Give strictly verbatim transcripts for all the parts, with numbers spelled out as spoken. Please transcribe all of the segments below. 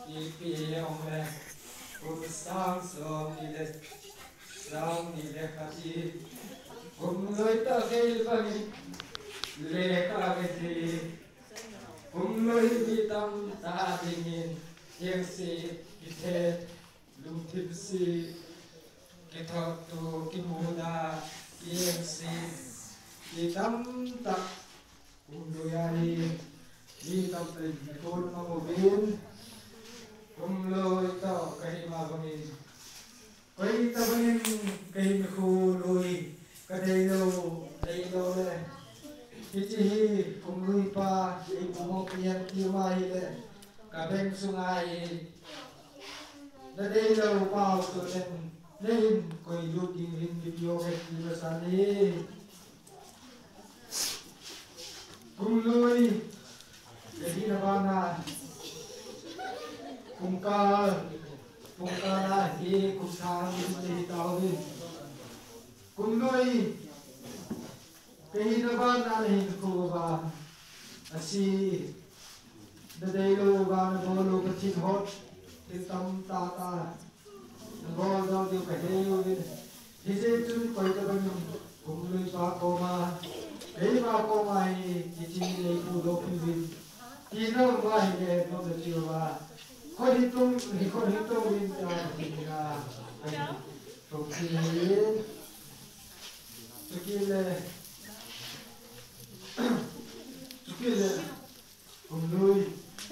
Ipi hile ong le, kum sang som ni le, sang ni le khat hi, kum lui tah kei bangin, lekha ve hi, kum lui mi tamtah dingin, hiang si, kithe, lungthim si, kithotu, kimuda, hiang si, mi tamtah, Kum lui a hi, mi tamtah in nikho na mang uvin, kum lui toh kahi ma bangin, koi tabangin kahi nikho lui, kadeilou, deilou le. Hiche hi, kum lui pa, eipu mong pian tiu ma hile, kabeng sunga hi, nadeilou pau tu len, nahin koi lut ding hin video ke ti ma sa ni. Kum lui, kahina bana, kum kal, kum kal a hi, kum thang, kum thang hi tao hi. Kum lui, kahina bana nahin kho uva, asi, nadeilou uva, nabol u Pathen hot, thil tamtah tah. Nabol ding diu kahei uvin. Hijeh chun koi tabangin kum lui pa koma, keima koma hi, hiche hi neipudoh peh uvin. Tina uva hile, nom na chi uva. Khut hi tung, hi khut hi tung uvin tia, tina. Tum pi hi. Chukit le. Chukit le. Kum lui,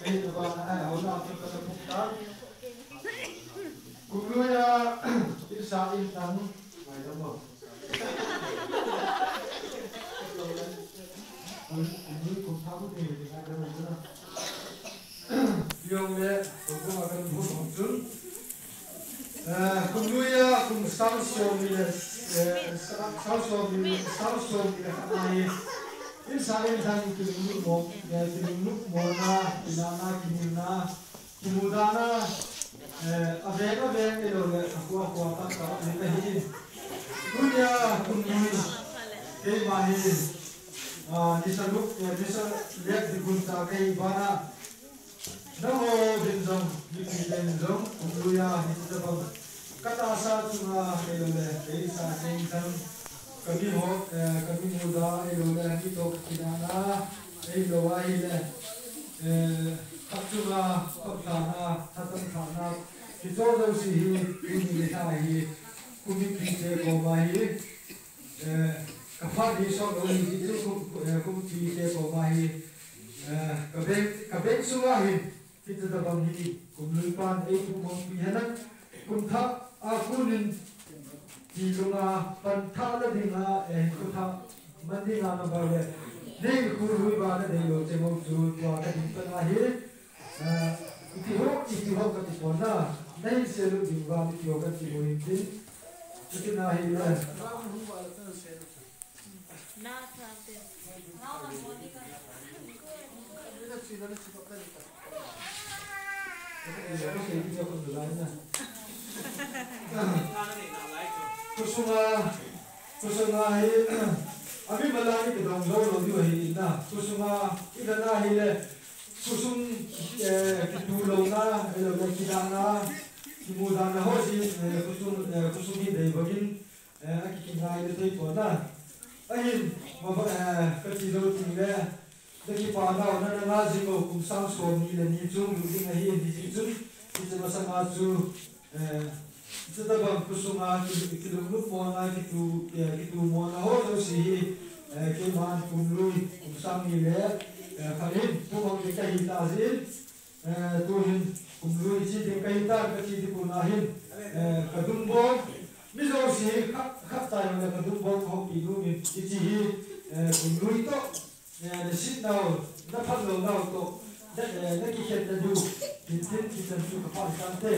kahina bana, ai, hou na, tu ka ta puk ta. Kum lui a, in sa in tang, mai dam mo. Kum, kum lui, kum thah bu te, te ka dam mo na. Yong le, kum kum a kan bu hong chun. Eh, kum lui a, kum sang som ni le, eh, sa-, sang som ni, sang som ni le khat ahi. In sa in tang kilunglut mo, eh, kilunglut mona, kinahna, kimilna, kimudana, eh, aveng aveng ahilou le, akhua khua tah tah ni kahi. Tunia kum lui, keima hi, ah, nisa luk, eh, nisa lek ding gun tah kahi bana. Nangho din jong, mipi ten jong, kum lui a hiche tabang. Ka tahsa chunga, ahilou le, ka in sa cheng chang, ka mi ho, eh, ka mi muda, ahilou le, mi toh ka kinahna, ahilou ahile, eh, khat chunga, khat thana, khat thana, kitoh jouse hi, tuni nikho hi, kum mipi te koma hi, Eh, ka phat hi sot lou hi, hichu kum, eh, kumpi te koma hi, eh, ka beng, ka beng sunga hin, hiche tabang hi, kum lui pan eipu mangpi henlang, kum thah a kon in, ti lunga, pan thah la dinga, eh, kum thah man dinga na ba le, nei kum lui ba na dei lou che mo chu, tua ka ding pan ahi, Ah, iti ho, iti ho kati pon na, nahin seilut diu va, iti ho kati mo hin tin. Iti na hi le. Khosunga, khosunga hi, ami malai kidong lou lou diu ahi na. Khosunga, ida na hi le. Khosung, eh, kitu louna, eh, lou le kidana, kimudana ho si, eh, khosung, eh, khosung hi dei bangin, eh, akikingai le thei pon na. Ahin, ma ba, eh, kati lou ting le, na kipa nau, na, na nga jing lou kum sang som ni le ni chung, lu ding ahi, ni chi chung, ni chi masanga chu, Eh, hiche tabang khosunga ki, kilunglut mona, kitu, eh, kitu mona ho jouse hi, eh, keiman kum lui, kum sang ni le, eh, khat hin, kum ang ding kahi ta jin, eh, tuhin kum lui chi ding kahi ta, kati ding pon ahin, eh, ka dungbol, mi jouse hi khat, khat tai le ka dungbol ho pi nu min, hiche hi, eh, kum lui toh, Eh, na sit nau, na phat lou nau toh, na, eh, na kikhen na diu, tin tin kichan chu ka pha tan te.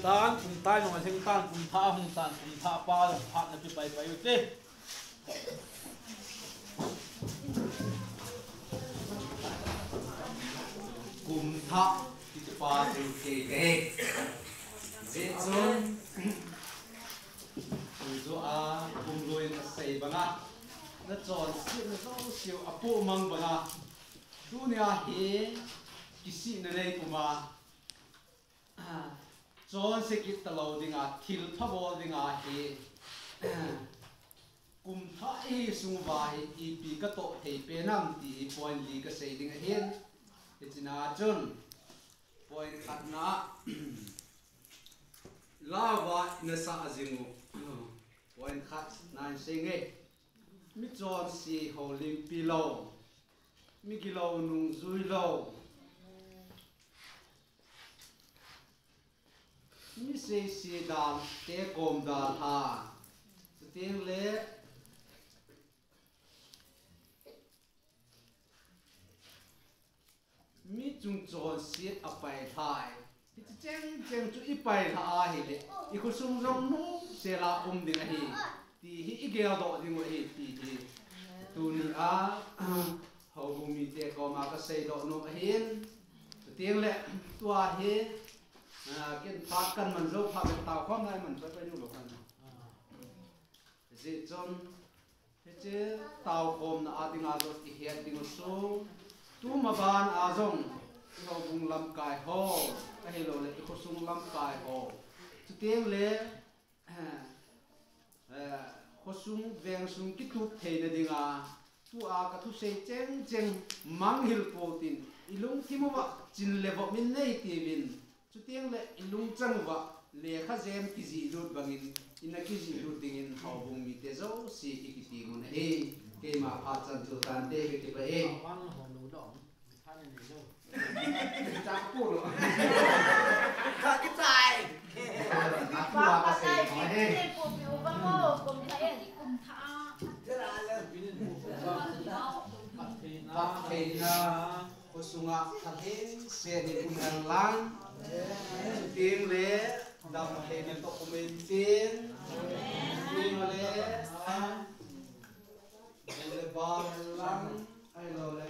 Tan kum tai nung a lhing tan kum thah hung tan kum thah pa jong phat na pi pai pai u te. Kum thah kiti pa chu kei kahi. Ve chun. Tujo a kum lui na sei banga. Na chonsetna jouse u apoh mang banga. Tunia hi kisihna nei uma. Chonse kit talou dinga, thil pha bol dinga hi, kum thah hi sung uva hi ipi ka toh thei pen am ti hi point li ka sei ding ahin. Hichea chun, point khatna, love a na sa a jing u. Point khatna in sei nge. Mi chonse houlimpi lou. Mi gilou nungjui lou. Mi seise dan te kom dan ha. Chuteng le mi chung chonset a pai lhai. Hiche cheng cheng chu i pai lha ahile, i khosung jong nung sela um ding ahi. Ti hi i geldoh ding u ahi, ti hi. Tunia, houbung mite koma ka seidoh nom ahin. Chuteng le, tua hi, ah, ken phat kan man jou phat le tao khom lai man pai pai nu lou kan. Hijeh chun, hiche tao khomna a dinga jong i het ding u chu, tuma ban a jong, i houbung lamkai ho, ahilou le i khosung lamkai ho. Chuteng le, eh, khosung vengsung kitup theina dinga, tua ka thusei cheng cheng manghil pou tin, i lungthim uva chin le vop in nei tiuvin, chuteng le i lungchang uva lekha jem kijih lut bangin, i na kijih lut dingin houbung mite jouse i kiti mun ahi. Keima phat chan chu tante ka kipah e. Chak pu lo. Ka kichai. Atua ka sei ko he. Phattheina, khosunga thalheng set in um hen lang. Chuteng le, damtheina toh um hen tin. Chuteng le, ah, le ba lang. Ahilou le,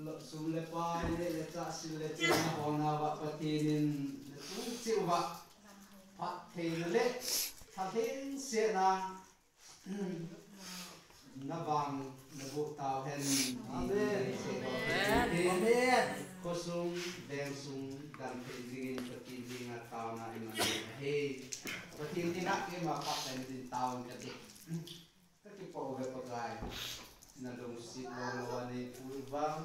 lo, sum le pai le, le chah sil le chah na hon a va Pathen in na tung cheh uva. Phattheina le, thalheng set na, na vang na boh tau hen. Amen. Amen. Khosung, vengsung, damtheina dingin Pathen dinga taona i man ahi. Pathen dinga keima phattheina din taona ka ti. Ka kipah uve Pakai, na lungset lou na va nei pui vang,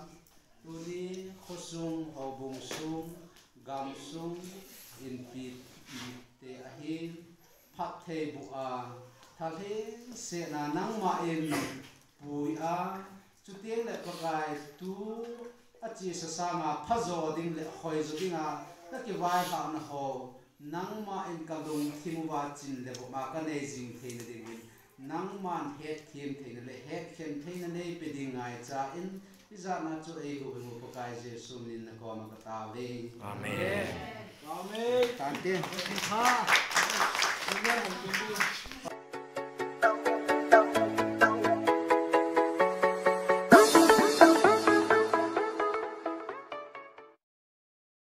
tuni khosung, houbung sung, gamsung, inpi te ahin, phatthei boh a, thalheng set na nangma in pui a, chuteng le Pakai tu a chesa sanga phajo ding le hoijo dinga, na kivaihomna ho, nangma in ka lungthim uva chin le vop a ka nei jing theina dingin, nangman hetthem theina le hetkhen theina nei pe ding ngaicha in, ijat na chu eihuhhing u Pakai Jesu min in na koma ka taove. Amen. Amen. Tante. Ha.